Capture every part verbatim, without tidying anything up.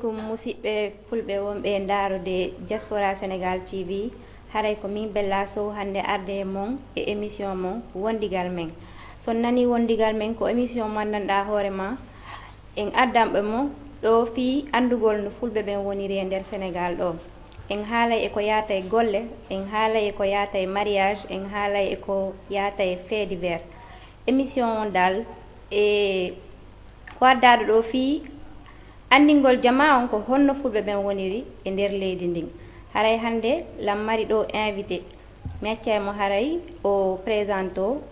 Kum musiɓɓe fulɓe wonɓe e ndaarude Diaspora Sénégal T V, haray ko min Bella Sow hannde arde e mon e émission mon Wondigal Men. So on nanii Wondigal Men, ko émission mo anndanɗaa hoore ma, en addanɓe mo ɗo fii anndugol no fulɓe ɓen woniri e nder Sénégal ɗo. En haalay e ko yaata e golle, en haalay e ko yaata e mariage, en haalay e ko yaata e fait divers. Émission on dal e ko addaaɗo ɗo fii anndingol jamaa on ko honno fulɓe ɓen woniri e nder leydi ndin. Haray hannde lan mari ɗo invité. Mi accay mo haray o présente o,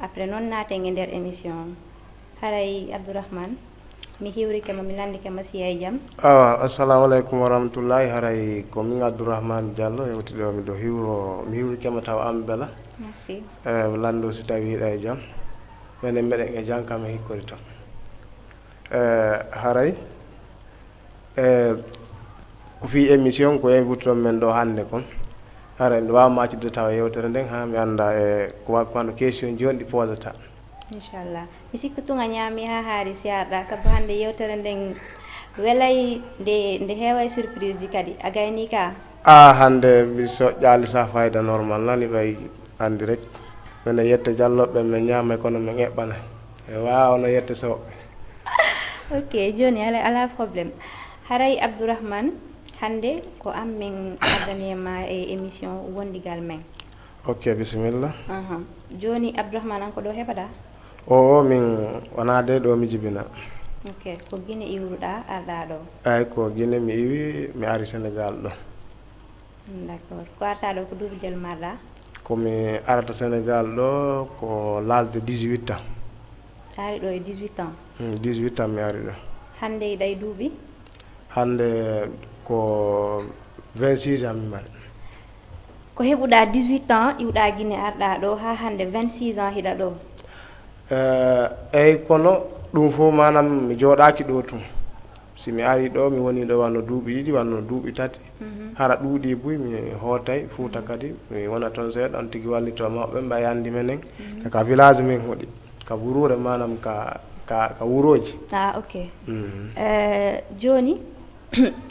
après non naaten e nder émission on. Haray Abdourahmane, mi hiwrike ma, mi lanndike ma si a e jam. Awa, assalamu aleykum wa rahmatullahi. Haray ko min Abdourahmane Diallo, yewtude o, miɗo hiwro, mi hiwrike ma taw an Bella. Merci. Eh, mi lanndo si tawi hiɗa e jam. Menen meɗen e jam kam e hikkori tan. Eh, haray, eh, ko fii émission ko invité men ɗo hannde kon. Haray, mi waawa ma accude tawa yewtere nden, haa mi annda e ko wa-, ko wano question jooni ɗi posata. Inchallah. Mi sikku tun a ñaami haa haari si arɗa, sabu hannde yewtere nden welay nde, nde heeway surprise ji kadi. A gayni ka? Ah, hannde mi soƴƴaali sa fayda normal nani ɓay anndi rek. Minen yette Jalloɓe men ñaamay kono men eɓɓana. E waawa no yette Sowɓe. Ok, jooni ala, ala problème. Haray Abdourahmane, hannde ko an min addani e ma e émission Wondigal Men. Ok, bisimilla. Aha. Jooni Abdourahmane, an ko ɗo heɓaɗa? O, o, min wonaa de ɗo mi jibina. Ok, ko Gine iwruɗa arɗa ɗo? Ay, ko Gine mi iwi, mi ari Sénégal ɗo. D'accord. Ko arta ɗo ko duuɓi jel marɗa? Ko mi arata Sénégal ɗo ko l'âge de dix-huit ans. A ari ɗo e dix-huit ans? Mm, dix-huit ans mi ari ɗo. Hannde hiɗa e duuɓi? Hannde ko vingt-six ans mi mari. Ko heɓuɗa dix-huit ans, iwɗa Gine arɗa ɗo, haa hannde vingt-six ans hiɗa ɗo? Eh, eyyi, kono ɗum fof maanaam mi jooɗaaki ɗo tun. Si mi ari ɗo, mi woni ɗo wanno duuɓi ɗiɗi, wanno duuɓi tati. Mhm. Hara ɗuuɗi buy, mi hootay Fuuta kadi, mi wona toon seeɗa, on tigi wallitoo mawɓe, mbawi anndi menen, mhm, ka, ka village men hoɗi, ka buruure, maanaam ka, ka, ka wurooji. Ah, ok. Mhm. Eh, jooni,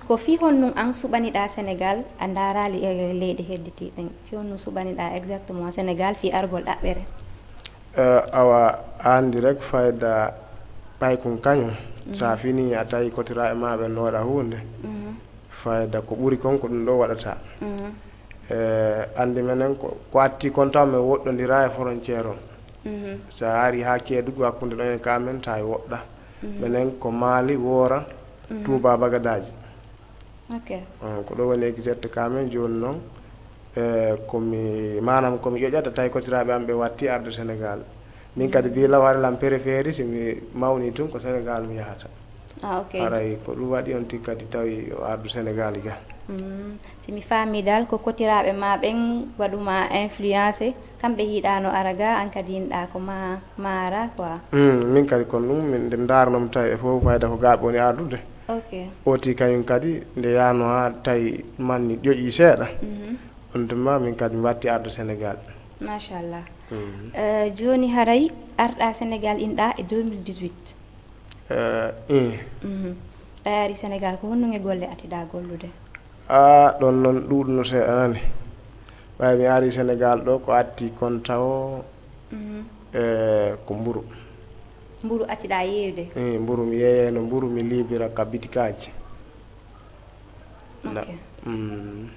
ko fii honɗum an suɓaniɗaa Sénégal, a ndaaraali e leyɗe hedditiiɗen? Fii honɗum suɓaniɗaa exactement Sénégal fii argol ɗaɓɓere? Eh, awa, a anndi rek fayda paykun kañum. Mhm. Sa fini a tawi kotiraaɓe ma ɓen no waɗa huunde. Mhm. Fayda ko ɓuri kon ko ɗum ɗo waɗata. Mhm. Eh, anndi menen ko, ko atti kon taw men woɗɗondira e frontière on. Mhm. Sa ari ha Keedugu hakkunde ɗon e ka men tawi woɗɗa. Mhm. Menen ko Mali, Woora, mhm, Touba, Bagadaaji. Ok. Eh, ko ɗo woni exact ka men jooni noon. Eh, ko mi, maanaam ko mi ƴoƴata tawi kotiraaɓe am ɓe watti arde Sénégal. Min kadi bi law ari lam préféré si mi mawni tun ko Sénégal mi yahata. Ah, ok. Haray ko ɗum waɗi on tigi kadi tawi o ardu Sénégal ga. Mm. Si mi faami dal ko kotiraaɓe ma ɓen waɗuma influencé, kamɓe yiɗano ara ga, an kadi yinɗa ko ma, ma ara quoi. Mm, min kadi kon ɗum, min nde ndaarnoo mi tawi e fof fayda ko ga ɓe woni ardude. Ok. Oti kañum kadi nde yaano ha tawi manni ƴoƴi seeɗa. Mhm. On tuma min kadi mi watti arde Sénégal. Machallah. Mhm. Eh, jooni haray arɗa Sénégal inɗa e deux mille dix-huit. Eh, ii. Mhm. A ari Sénégal ko honno e golle atiɗa gollude? Ah, ɗon noon ɗuuɗuno seeɗa nani. Ɓay mi ari Sénégal ɗo ko atti kon tawo, mhm, eh, ko mburu. Mburu acciɗa yeeyude? Ii, mburu mi yeeyayno, mburu mi liibira ka bitikaaji. Na-, ok. Mm.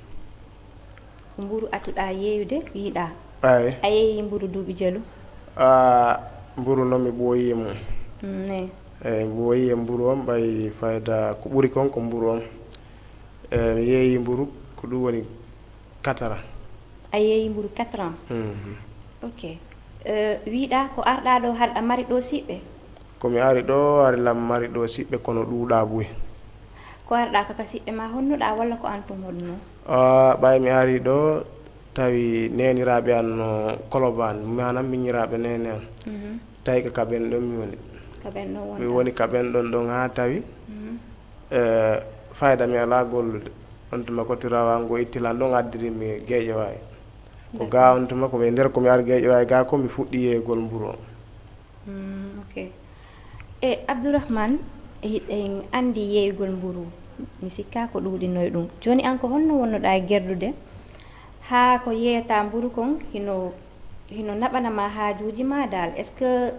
Ko mburu atuɗa yeeyude, yiɗa? Ay. A yeeyi mburu duuɓi jelu? Ah, mburu noon mi ɓooyi e mum. Mm, ne. Eyi, mi ɓooyi e mburu on, ɓay fayda ko ɓuri kon ko mburu on. Eyi, mi yeeyi mburu, ko ɗum woni quatre ans. A yeeyi mburu quatre ans? Mhm. Ok. Eh, wiɗa ko arɗa ɗo haɗa mari ɗo siɓɓe? Ko mi ari ɗo, ari lam mari ɗo siɓɓe kono ɗuuɗa buy. Ko arɗa ka, ka siɓɓe ma honnuɗa walla ko an tun hoɗuno? Ah, ɓay mi ari ɗo, tawi neniraɓe an no Kolobaan, manam miñiraɓe nene an. Mhm. Tawi ko ka ɓen ɗon mi woni. Ka ɓen ɗon wonɗa? Mi woni ka ɓen ɗon ɗon ha tawi, mhm, eh, fayda mi ala gollude. On tuma ko tirawa ngo itti lan ɗon addiri mi Geeƴe Waay. Ko ga on tuma ko mi nder ko mi ari Geeƴe Waay ga ko mi fuɗɗi yeeyugol mburu on. Mm, ok. E Abdourahmane, hiɗen anndi yeeyugol mburu. Mi sikkaa ko ɗuuɗinoy ɗum. Jooni, aan ko honno wonnoɗaa e gerdude haa ko yeeyata mburu kon hino, hino naɓana ma haajuuji ma dal? Est-ce que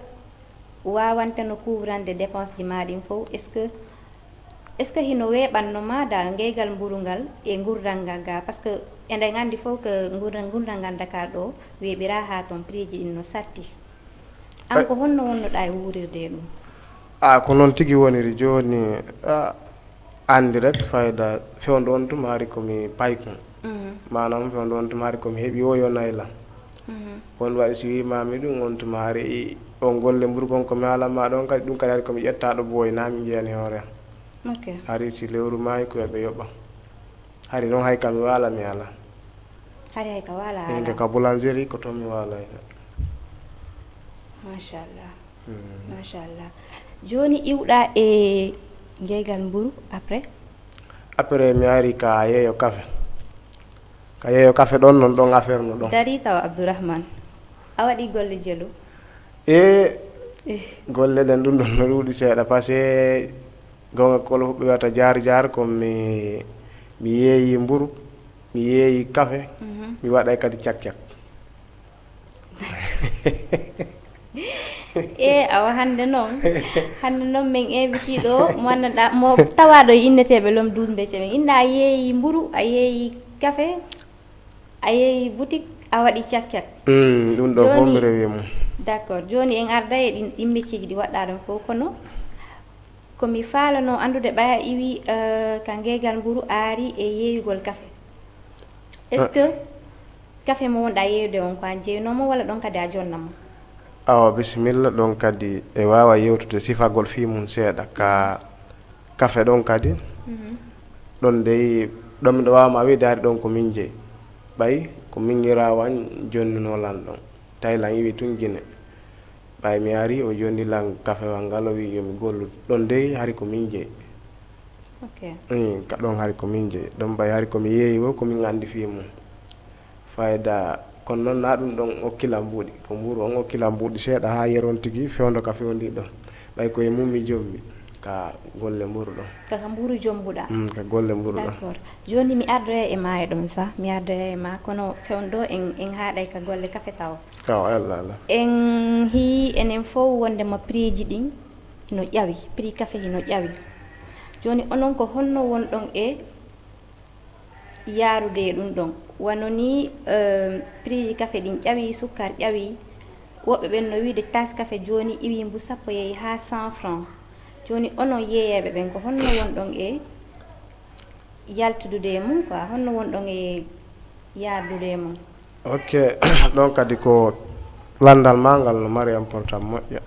waawante no kuuwrande dépense ji ma ɗin fof? Est-ce que, est-ce que hino weeɓanno ma dal ngeygal mburu ngal e ngurdal ngal ga? Parce que eɗen anndi fof que ngurdal, ngurdal ngal Dakar ɗo weeɓiraa haa ton, prix ji ɗin no satti. Aan ko honno wonnoɗaa e wuurirde e ɗum? A, ko noon tigi woniri. Jooni, a, anndi rek fayda, fewndo on tuma hari ko mi paykun. Mhm. Maanaam, fewndo on tuma hari ko mi heɓi o yo nayla. Mhm. On waɗi si wiimaami ɗum, on tuma hari i-, on golle mburu kon ko mi haalan ma ɗon kadi, ɗum kadi hari ko mi ƴettaaɗo booy, naa mi njeyani hoore am. Ok. Hari si lewru maayi ko yo ɓe yoɓa. Hari noon hay ka mi waala mi ala. Hari hay ka waala a ala. Ka boulangerie ko toon mi waala. Machallah. Mm. Machallah. Jooni iwɗa e ngeygal mburu après? Après mi ari ka yeeyo kafe. Ka yeeyo kafe ɗon noon ɗon affaire no ɗon. Dari tawa Abdourahmane. A waɗi golle jelu? E Eh. Golle ɗen ɗum ɗon no ɗuuɗi seeɗa, parce que goonga kolo huɓɓe wiyata jaar jaar, ko mi, mi yeeyi mburu, mi yeeyi kafe, Mhm. Mi waɗay kadi cak cak. E awa hannde noon, hannde noon min invité ɗo mo anndanɗaa, mo tawaaɗo e inneteeɓe l'homme douze mbecce. Min inna a yeeyi mburu, a yeeyi kafe, a yeeyi boutique, a waɗi cak cak. Mm, ɗum ɗo fof mi rewi mum. D'accord, jooni en arda e ɗin, ɗin mecceeji ɗi waɗɗaa ɗon fof, kono ko mi faalano anndude ɓaya iwi, eh, ka ngeygal mburu aari e yeeyugol kafe. Est-ce que kafe mo wonɗaa yeeyude on ko an jeynoo mo walla ɗon kadi a jonna mo? Awa, bisimilla, ɗon kadi e waawa yewtude sifagol fii mum seeɗa ka kafe ɗon kadi. Mhm. Ɗon dey, ɗon miɗo waawa ma wiide hari ɗon ko min jeyi. Ɓay ko min ñiraawo an jonnunoo lan ɗon. Tawi lan iwi tun Gine. Ɓay mi ari, o jonni lan kafewal ngal, o wi yo mi gollu. Ɗon dey hari ko min jeyi. Ok. Ii, ka ɗon hari ko min jeyi. Ɗon ɓay hari ko mi yeeyi wo, ko min anndi fii mum. Fayda, kono noon na ɗum ɗon okki lan mbuuɗi. Ko mburu on okki lan mbuuɗi seeɗa haa yeron tigi fewndo ka fewndi ɗon. Ɓay ko e mum mi jombi ka golle mburu ɗon. Ka, ka mburu jombuɗaa? Mm, ka golle mburu ɗon. D'accord. Jooni mi ardoya e ma e ɗon sa, mi ardoya e ma, kono fewndo en, en haaɗay ka golle kafe taw. Taw, Allah, Allah. En hii enen fof wondema prix ji ɗin hino ƴawi, prix kafe hino ƴawi. Jooni onon ko honno wonɗon e yaarude e ɗum ɗon? Wano ni, eh, prix ji kafe ɗin ƴawi, sukkar ƴawi. Woɓɓe ɓen no wiide tasse kafe jooni iwi mbu sappo yehi haa cent francs. Jooni onon yeeyeeɓe ɓen ko honno wonɗon e yaltudude e mum quoi, honno wonɗon e yaadude e mum? Ok, ɗon kadi ko lanndal maa ngal no mari important moƴƴo.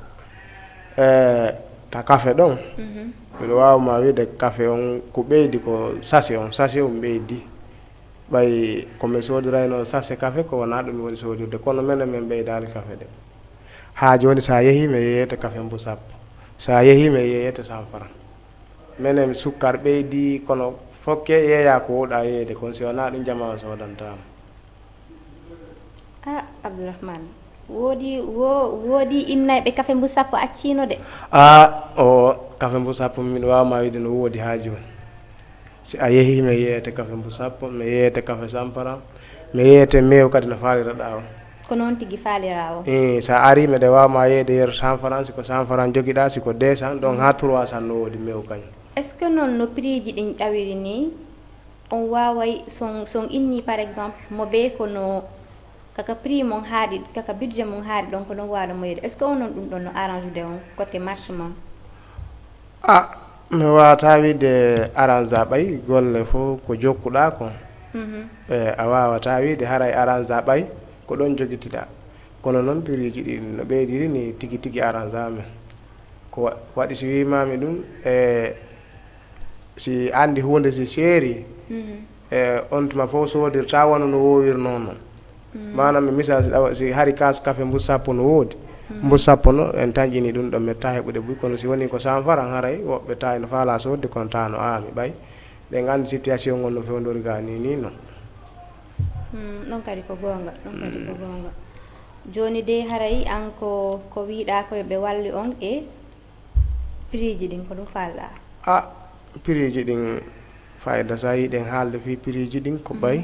E ka kafe ɗon, Mhm. Miɗo waawa ma wiide kafe on ko ɓeydi ko sachet on, sachet on ɓeydi. Ɓay ko mi soodirayno sachet kafe ko wonaa ɗum mi woni soodirde, kono menen min ɓeydaali kafe de. Haa jooni so a yehii mi yeeyete kafe mbu sappo. So a yehii mi yeeyete cent francs. Menen sukkar ɓeydi, kono fokke yeeyaa ko wowɗaa yeeyde kon, si wonaa ɗum jamaa on soodantaa ma. Ah, Abdourahmane, woodi, wo-, woodi innayɓe kafe mbu sappo acciino de. Ah, o kafe mbu sappo miɗo waawa ma wiide no woodi haa jooni. Si a yehii mi yeeyete kafe mbu sappo, mi yeeyete kafe cent francs, mi yeeyete meew kadi no faaliraɗaa on. Ko noon tigi faaliraa on. Ii, so a arii miɗo waawa ma yeeyde yeru cent francs, si ko cent francs jogiɗaa, si ko deux cents, donc haa trois cents no woodi meew kañum. Est-ce que noon no prix ji ɗin ƴawiri nii, on waaway son, son inni par exemple mo bee ko no kaka prix mon haaɗi, kaka budget mon haaɗi ɗon ko ɗon waaɗa moyde? Est-ce que onon ɗum ɗon no arrange de on côté marche mon? Ah, mi waawataa wiide arrange a ɓay golle fof ko jokkuɗaa kon. Mhm. E, a waawataa wiide haray arrange a ɓay ko ɗon jogitiɗaa. Kono noon prix ji ɗi no ɓeydiri ni tigi tigi arrange a men. Ko wa-, waɗi si wiimaami ɗum, e, si anndi huunde si seeri, Mhm. e, on tuma fof soodirta wano no woowirnoo non. Mhm. Maanaam mi misal si ɗawa-, si hari kaas kafe mbu sappo no woodi, Mhm. mbu sappo no en tanƴini ɗum ɗo metta heɓude buy, kono si woni ko cent francs haray woɓɓe tawi no faala soodde kono tawa no aami ɓay. Ɗen anndi situation ngon no fewndori ga ni, ni non. Hmm, ɗon kadi ko goonga, ɗon kadi ko goonga. Jooni de haray an ko, ko wiiɗaa ko yo ɓe wallu on e prix ji ɗin, ko ɗum faalɗaa? Ah, prix ji ɗin, Fayda, so a yiɗen haalde fii piriiji ɗin, ko ɓay,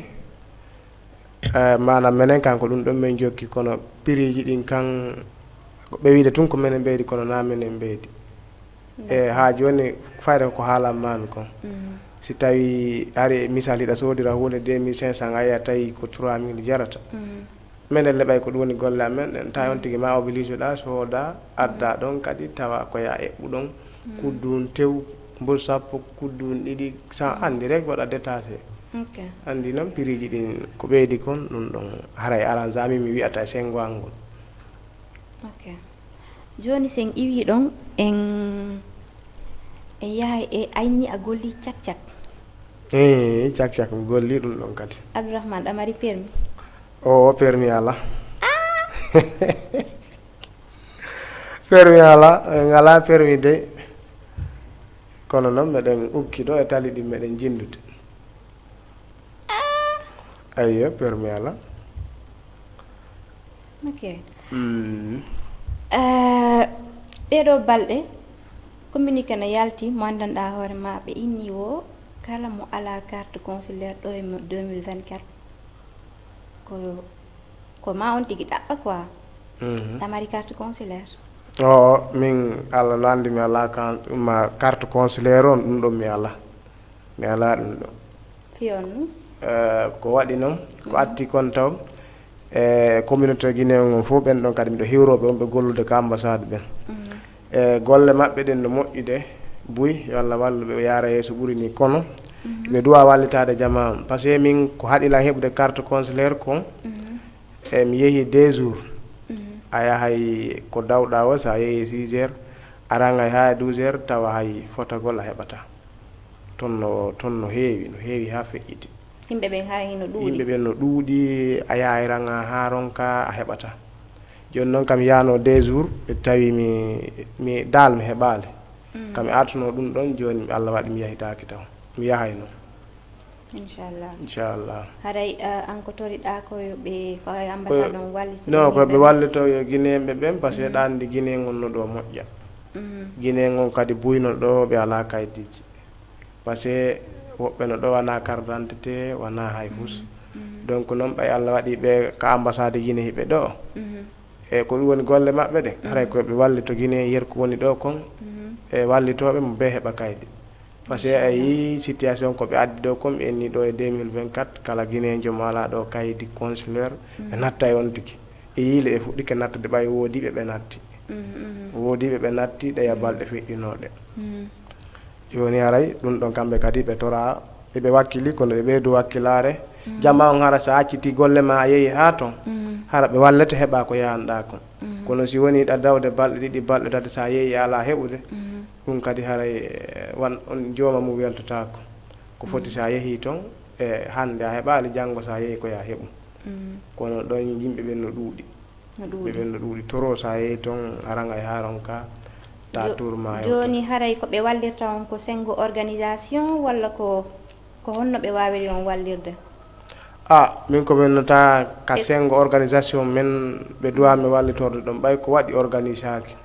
eh, maanaam menen kan ko ɗum ɗon men jokki, kono piriiji ɗin kan, ko ɓe wiide tun ko menen ɓeydi, kono naa menen ɓeydi. E haa jooni, fayda ko haalan maami kon. Si tawi ari e misal, hiɗa soodira huunde deux mille cinq cents, a yi'a tawi ko trois mille jarata. Menen le ɓay ko ɗum woni golle amen ɗen. Tawi on tigi ma obligé ɗa sooda, adda ɗon kadi tawa ko ya eɓɓu ɗon. Kudduun tew, mbol sappo, kudduun ɗiɗi, sa andi rek waɗa détaché. Ok. Andi noon piriiji ɗin ko ɓeydi kon, ɗum ɗon haray aran zami mi wi'ata e sengo an ngol. Ok. Jooni sen iwi ɗon, en, en yahay e ayni a golli cak cak. Eey, cak cak mi golli ɗum ɗon kadi. Abdourahmane, ɗa mari permis? O, o permis ala. Permis ala, en ala permis de. Kono noon meɗen ukki ɗo e tali ɗin meɗen jinndude. Ayyo, permis ala. Ok. Mm. Eh, ɗee ɗoo balɗe, communiqué no yalti, mo anndanɗaa hoore ma, ɓe inni wo kala mo alaa carte consulaire ɗo e mo deux mille vingt-quatre, ko, ko ma on tigi ɗaɓɓa quoi. Mhm. Ɗa mari carte consulaire? O, min, Allah no anndi mi alaa kan, ma carte consulaire on, ɗum ɗon mi alaa. Mi alaa ɗum ɗo. Fii on nun? Eh, ko waɗi noon, ko atti kon taw, e communauté Guinée on fof, ɓen ɗon kadi miɗo hiwroo ɓe, wonɓe gollude ka ambassade ɓen. E golle maɓɓe ɗen no moƴƴude, buy, yo Allah wallu ɓe, ɓe yaara yeeso ɓuri ni. Kono, ɓe duwa wallitaade jamaa on. Parce que min ko haɗi lan heɓude carte consulaire kon, e mi yehi deux jours. A yahay ko dawɗa o, so a yehi six heures, a rangay haa douze heures, tawa hay fotagol a heɓata. Toon no, toon no heewi, no heewi haa feƴƴiti. Yimɓe ɓen hara hino ɗuuɗi. Yimɓe ɓen no ɗuuɗi, a yahay ranga haa ronka, a heɓata. Jooni noon kam yaano deux jours, ɓe tawi mi, mi daal mi heɓaali. Mm. Kam mi artuno ɗum ɗon, jooni Allah waɗi mi yahitaaki taw. Mi yahay noon. Inchallah. Inchallah. Haray, eh, an ko toriɗaa ko yo ɓe, ko e ambassade on wallito? Non, ko ɓe wallito yo Guinéen ɓe ɓen, parce que ɗa anndi Guinée ngon no ɗo moƴƴa. Mhm. Guinée ngon kadi buyno ɗo, ɓe alaa kaydiji. Parce que woɓɓe no ɗo wanaa carte d'identité, wanaa hay fus. Mhm. Donc noon ɓay Allah waɗi ɓe ka ambassade Guinée hiɓe ɗo. Mhm. E ko ɗum woni golle maɓɓe ɗen. Haray ko ɓe wallito Guinée, yerku woni ɗo kon. Mhm. E wallitooɓe mo ɓe heɓa kaydi. Parce que a yii situation ko ɓe addi ɗo kon, ɓe enni ɗo e deux mille vingt-quatre, kala Guinéen mo alaa ɗo kaydi consulaire, ɓe natta e on tigi. E yii le ɓe fuɗɗike nattude ɓay woodiiɓe ɓe natti. Mhm, mhm. Woodiiɓe ɓe natti ɗe ya balɗe feƴƴinooɗe. Mhm. Jooni haray ɗum ɗon kamɓe kadi ɓe toraa, eɓe wakkili, kono ɓe ɓeydu wakkilaare. Mhm. Jamaa on hara so a acciti golle ma a yehi haa ton, mhm, hara ɓe wallete heɓa ko yahanɗa kon. Mhm. Kono si woni ɗa dawde balɗe ɗiɗi, balɗe tati so a yehi a alaa heɓude, mhm, ɗum kadi haray, eh, wan on jooma mum weltotaako. Ko foti, mhm, so a yehi ton, e hannde a heɓaali, janngo so a yehi ko ya heɓu. Mhm. Kono ɗon yimɓe ɓen no ɗuuɗi. No ɗuuɗi. Ɓe ɓen no ɗuuɗi. Toro so a yehi ton, a rangay haa ronka, ta jo-, tour ma hewta. Jooni haray ko ɓe wallirta on ko sengo organisation walla ko, ko honno ɓe waawiri on wallirde? Ah, min ko min nata ka sengo organisation men, ɓe duwa mi wallitorde ɗon ɓay ko waɗi organisaaki.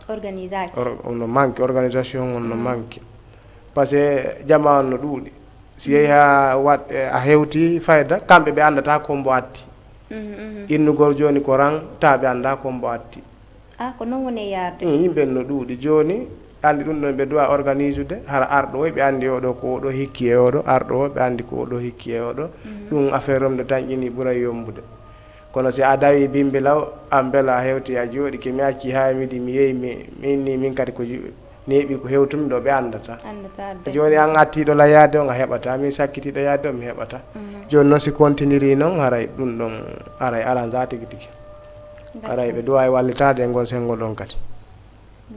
Organisaaki. Or-, on no manque, organisation on no manque. Parce que jamaa on no ɗuuɗi. Si yehi haa waɗ-, eh, a hewti fayda, kamɓe ɓe anndataa ko mbo atti. Mhm, mhm. Innugol jooni ko ran, taa ɓe anndaa ko mbo atti. Ah, ko noon woni e yaarde? Mm, yimɓe no ɗuuɗi. Jooni, anndi ɗum ɗon ɓe duwa organisude, hara arɗo o, ɓe anndi oɗo ko oɗo hikki e oɗo, arɗo o, ɓe anndi ko oɗo hikki e oɗo. Mhm. Ɗum affaire on nde tan ƴini ɓuray yombude. Kono si a dawi bimbi law, an mbela a hewti a jooɗike, mi acci haa midi, mi yehi, mi, mi inni min kadi ko ju-, neeɓi ko hewtumi ɗo, ɓe anndata. Anndata, adda. Jooni an attiiɗo la yaade on a heɓata, min sakkitiiɗo yaade on mi heɓata. Mhm. Jooni noon si continiri noon, haray ɗum ɗon, haray aranza tigi tigi. D'accord. Haray ɓe duwa e wallitaade e ngon sengo ɗon kadi.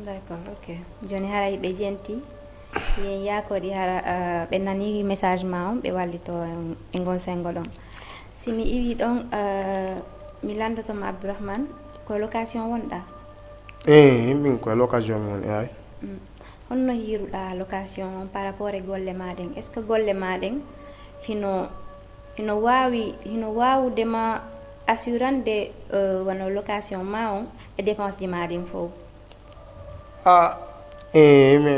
D'accord, ok. Jooni haray ɓe jenti, yen yaakori hara, ah, ɓe nani message ma on, ɓe wallito en e ngon sengo ɗon. Si mi iwi ɗon, ah, mi landoto ma Abdourahmane, ko location wonɗa? Eh, min ko e location mi woni, ay. Mm. Honno yiiruɗa location on par rapport e golle ma ɗen? Est-ce que golle ma ɗen hino, hino waawi, hino waawude ma assurande, euh, wano location ma on e dépense ji ma ɗin fow? Ah, eh, mi,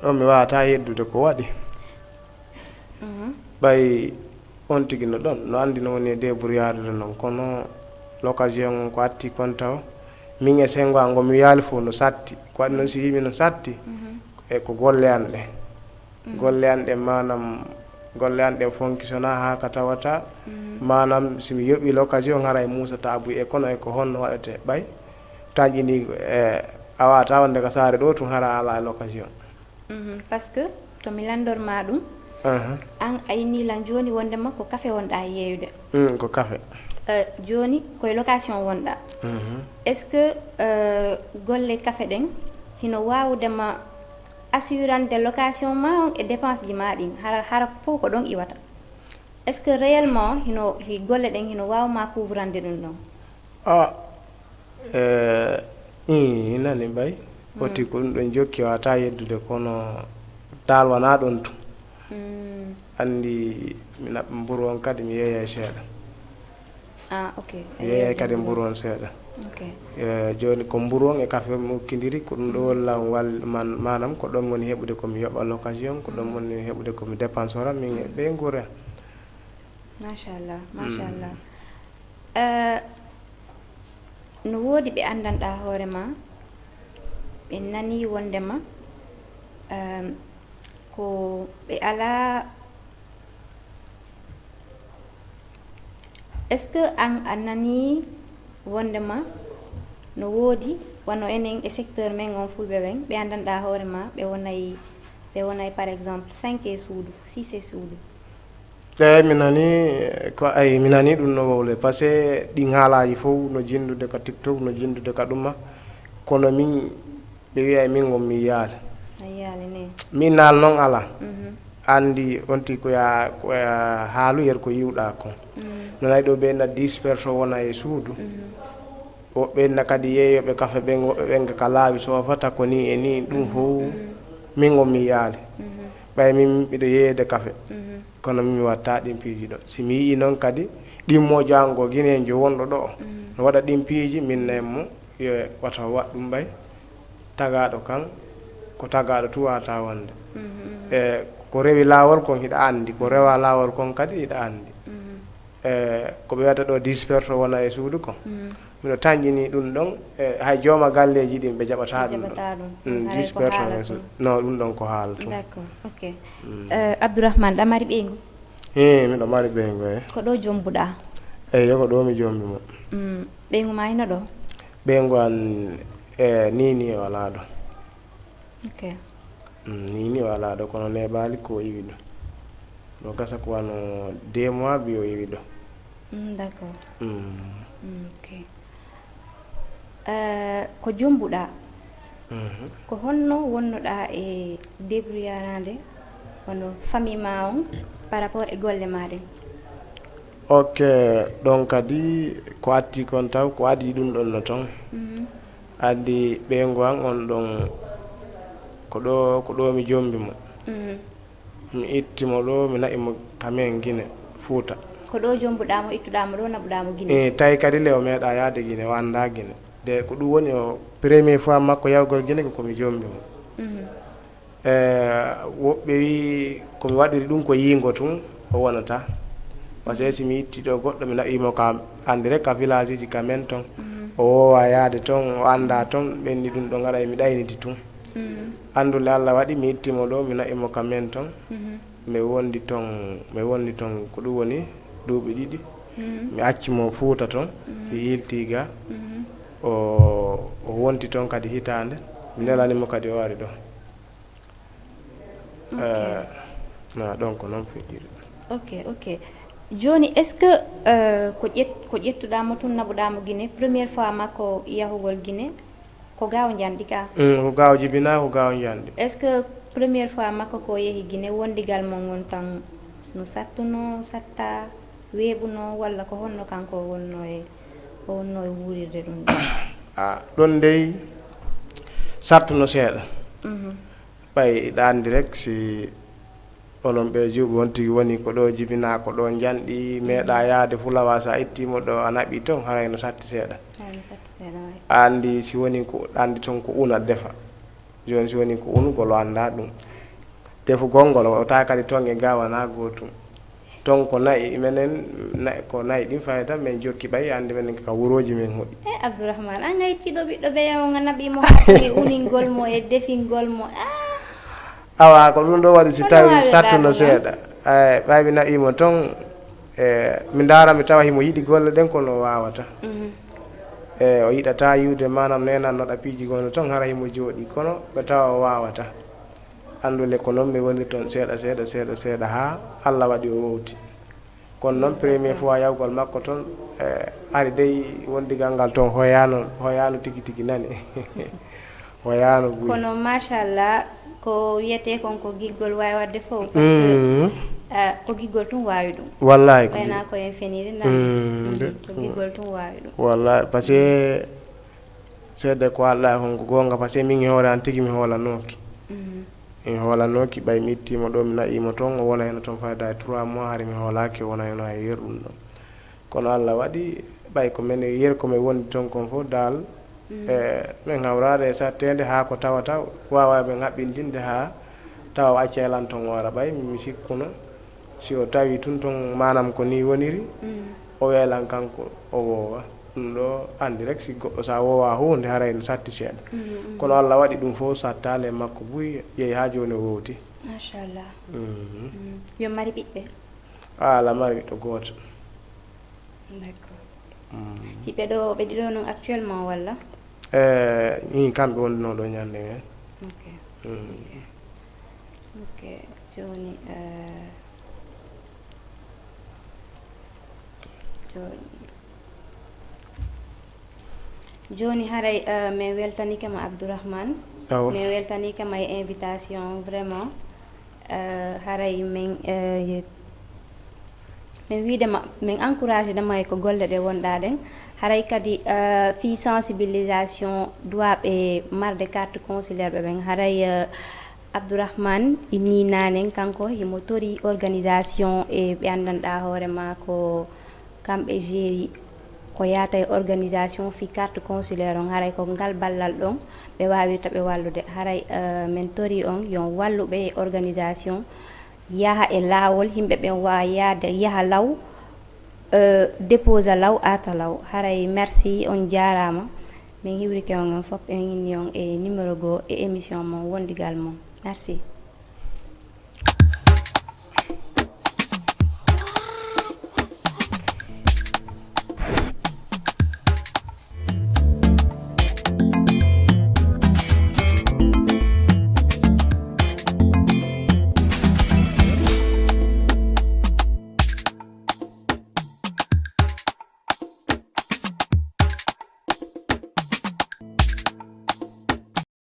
ɗon mi waawata yeddude ko waɗi. Mhm. Ɓay on tigi no ɗon, no anndi no woni e débrouillard noon, kono l'occasion on ko atti kon taw, min e sengo an ngo mi yaali fof no satti, ko waɗi noon si yimi no satti, Mhm. e ko golle an ɗe. Mhm. Golle an ɗe maanaam, golle an ɗe fonctionna haa ka tawata, Mhm. maanaam si mi yoɓi l'occasion haray Muusa Taabu e kono e ko honno waɗete ɓay, tanƴini e a wata wonde ka saare ɗo tun hara ala l'occasion. Mhm, parce que to mi lanndor ma ɗum, Aha. An a inni lan jooni wonndema ko kafe wonɗa yeeyude. Mm, ko kafe. Euh, jooni koye location wonɗa. Mhm. Est-ce que euh, golle kafe ɗen hino waawudema assurande location ma on e dépense ji ma ɗin, hara, hara fof ko ɗon iwata? Est-ce que réellement hino hi golle ɗen hino waawma couvrande ɗum ɗon? Ah, eh, ii, nani ɓay. Oti ko ɗum ɗon jokki wata yeddude kono dal wona ɗon tun. Mm. Anndi mi naɓɓa mburu on kadi mi yeeyay seeɗa. Ah, ok. Mi yeeyay kadi mburu on seeɗa. Ok. Eh, jooni ko mburu on e kafe mi ukkindiri, ko ɗum ɗo walla wal-, man-, maanaam ko ɗon woni heɓude ko mi yoɓa l'occasion, ko ɗon woni heɓude ko mi dépensora, min e ɓe nguura. Machallah, machallah. Eh, no woodi ɓe anndanɗaa hoore ma, ɓe nanii wonndema, ehm, ko ɓe alaa, est-ce que an a nanii wonndema no woodi wano enen e secteur men on fulɓe ɓen, ɓe anndanɗaa hoore ma, ɓe wonay, ɓe wonay par exemple cinq e suudu, six e suudu? Eeyi, mi nani ko, ay, mi nani ɗum no wowle, parce que ɗin haalaaji fof no jinndude ka TikTok, no jinndude ka ɗuma, kono min, mi wiyay min on mi yaali. A yaali ne. Min naal noon alaa. Mhm. Anndi on tigi ko ya, ko ya haalu yer ko yiwɗaa kon. Mhm. Nanay ɗo ɓe na dix personnes wona e suudu. Mhm. Woɓɓe na kadi yeeyooɓe kafe ɓen, woɓɓe ɓen ka laawi soofata ko ni e ni, ɗum fof min on mi yaali. Ɓay min miɗo yeeyde kafe, kono min mi watta ɗin piiji ɗo. Si mi yi'i noon kadi ɗimmo jaango ginenjo wonɗo ɗo, no waɗa ɗin piiji, min nay mo, yo wata waɗ ɗum ɓay. Tagaaɗo kan, ko tagaaɗo tu wata wonde. E ko rewi laawol kon hiɗa anndi, ko rewa laawol kon kadi hiɗa anndi. E ko ɓe wiyata ɗo dix personnes wona e suudu kon. Miɗo tanƴini ɗum ɗon, e hay jooma galleeji ɗin ɓe jaɓata ɗum ɗon. Jaɓata ɗum. Mm, haray dix ko personnes haala e suudu. Tun. No, ɗum ɗon ko haala tun. D'accord, ok. Mm. Eh, Abdourahmane, ɗa mari ɓeyngu? Ii, miɗo mari ɓeyngu, eh. Ko ɗo jombuɗa? Eyi, ko ɗo mi jombi mo. Mm, ɓeyngu ma hino ɗo? Ɓeyngu an, e, ni ni o alaa ɗo. Ok. Mm, ni ni o alaa ɗo, kono neeɓaali ko iwi ɗo. Ɗo gasa ko wano deux mois bi o iwi ɗo. Mm, d'accord. Mm. Mm, ok. Eh, ko jombuɗa? Mhm. Ko honno wonnoɗa e débrouillarande wano famille ma on par rapport e golle ma ɗen? Ok, ɗon kadi ko atti kon taw, ko adi ɗum ɗon no ton. Mhm. Adi ɓeyngu an on ɗon, ko ɗo, ko ɗo mi jombi mo. Mhm. Mi itti mo ɗo, mi na'i mo ka men Gine, Fuuta. Ko ɗo jombuɗa mo, ittuɗa mo ɗo, naɓuɗa mo Gine? Eh, tawi kadi le o meeɗa yaade Gine, o annda Gine. De ko ɗum woni o premier fois makko yahugol Gine ko, ko mi jombi mo. Mhm. Eh, woɓɓe wi ko mi waɗiri ɗum ko yiingo tun o wonata. Parce que si mi itti ɗo goɗɗo, mi na'i mo ka, anndi rek ka village ji ka men ton. Mhm. O woowa yaade ton, o annda ton, ɓenni ɗum ɗo ngara e mi ɗayniti tun. Mhm. Anndu le Allah waɗi mi itti mo ɗo, mi na'i mo ka men ton. Mhm. Mi wondi ton, mi wondi ton ko ɗum woni duuɓi ɗiɗi. Mhm. Mi acci mo Fuuta ton, mhm, mi yilti ga. Mhm. O, o wonti ton kadi hitaande. Mi nelani mo kadi o ari ɗo. Ok. Eh, na ɗon ko noon fuɗɗiri. Ok, ok. Jooni, est-ce que, eh, ko ƴet-, ko ƴettuɗaa mo tun, naɓuɗaa mo Gine, première fois makko yahugol Gine, ko gaaw njanɗi ka? Mm, ko gaaw jibinaa, ko gaaw njanɗi. Est-ce que première fois makko ko yehi Gine, wondigal mon ngon tan no sattuno, satta, weeɓuno, walla ko honno kanko o wonno e, o wonno e wuurirde ɗum ɗon? Ah, ɗon dey sattuno seeɗa. Mhm. Ɓay iɗa anndi rek, si onon ɓe juuɓe on tigi woni ko ɗo jibinaa, ko ɗo njanɗi, meeɗa yaade Fulawa, so a ittii mo ɗo, a naɓi ton, haray no satti seeɗa. Haray no satti seeɗa, waay. A anndi si woni ko, anndi ton ko una defa. Jooni si woni ko unugol, o annda ɗum. Defugol ngol, o tawa kadi toon e ga wonaa gootum. Toon ko na'i menen, na'i, ko na'i ɗin fayda, men jokki ɓay, anndi menen ka wurooji men hoɗi. E Abdourahmane, an ngaytiiɗo ɓiɗɗo ɓeya on, a naɓii mo hakkunde uningol mo e defingol mo. Ah! Awa, ko ɗum ɗo waɗi si tawi sattuno seeɗa. Ay, ɓay mi naɓii mo toon, e, mi ndaara mi tawa himo yiɗi golle ɗen, kono o waawata. Mhm. E, o yiɗata yiwde, maanaam, neenan no ɗa piiji gonno toon, hara himo jooɗii, kono ɓe tawa o waawata. Andule ko noon mi woniri toon seeɗa, seeɗa, seeɗa, seeɗa, haa Allah waɗi o wowti. Kono noon, premier fois yawgol makko toon, e, hari dey wondigal ngal toon hoyaano, hoyaano tigi tigi nani. Hoyaano buy. Kono machallah, ko wiyetee kon ko giggol waawi waɗde fof, par ce que, mm, ah, ko giggol tun waawi ɗum. Wallahi ko wayna giggol. Ko en feniri nani. Mm, mm, de. Ko giggol tun waawi ɗum. Wallahi, par ce que seede ko Allah kon ko goonga, par ce que min e hoore an tigi mi hoolanooki. Mhm. Mi hoolanooki, ɓay mi ittii mo ɗo, mi na'i mo toon, o wona heno toon fayda e trois mois, hari mi hoolaaki, o wona heno e yer ɗum ɗon. Kono Allah waɗi, ɓay ko men yer ko men wondi toon kon fof dal, mm, e men hawraade e satteende haa ko tawata waawa men haɓɓindinde haa tawa o acca lan toon o ara, ɓay mi sikkuno. Si o tawi tun toon, maanaam ko ni woniri, mm, o welan kanko, o woowa. Ɗum ɗo anndi rek, si goɗɗo sa woowa huunde, haray no satti seeɗa. Mm, mm. Kono Allah waɗi ɗum fof sattaali e makko buy, yehi haa jooni o wowti. Machallah. Mhm. Mm. Yo mari ɓiɓɓe? A, ala mari ɓiɗɗo gooto. D'accord. Mm. Ɓiɓɓe ɗo, ɓe ɗiɗo non actuellement walla? Eh, ni kamɓe wonduno ɗo ñande men. Ok. Mm. Ok. Ok. Jooni, eh, jooni, jooni haray, eh, min weltaniike ma Abdourahmane. Awa. Min weltaniike ma e invitation, vraiment. Eh, haray min, eh, min wiide ma, min encouragé dama e ko golle ɗe wonɗa ɗen. Haray kadi, eh, fii sensibilisation duwaaɓe marde carte consulaire ɓe ɓen. Haray, eh, Abdourahmane inni nanen, kanko himo tori organisation e ɓe anndanɗa hoore ma ko kamɓe jeeri ko yaata e organisation fii carte consulaire on. Haray ko ngal ballal ɗon ɓe waawirta ɓe wallude. Haray, eh, min tori on yo on wallu ɓe e organisation yaha e laawol, yimɓe ɓen waawa yaade, yaha law, eh, déposa law, aata law. Haray merci, on jaaraama. Min hiwrike on, on fof en inni on e numéro goo e émission mon Wondigal mon. Merci.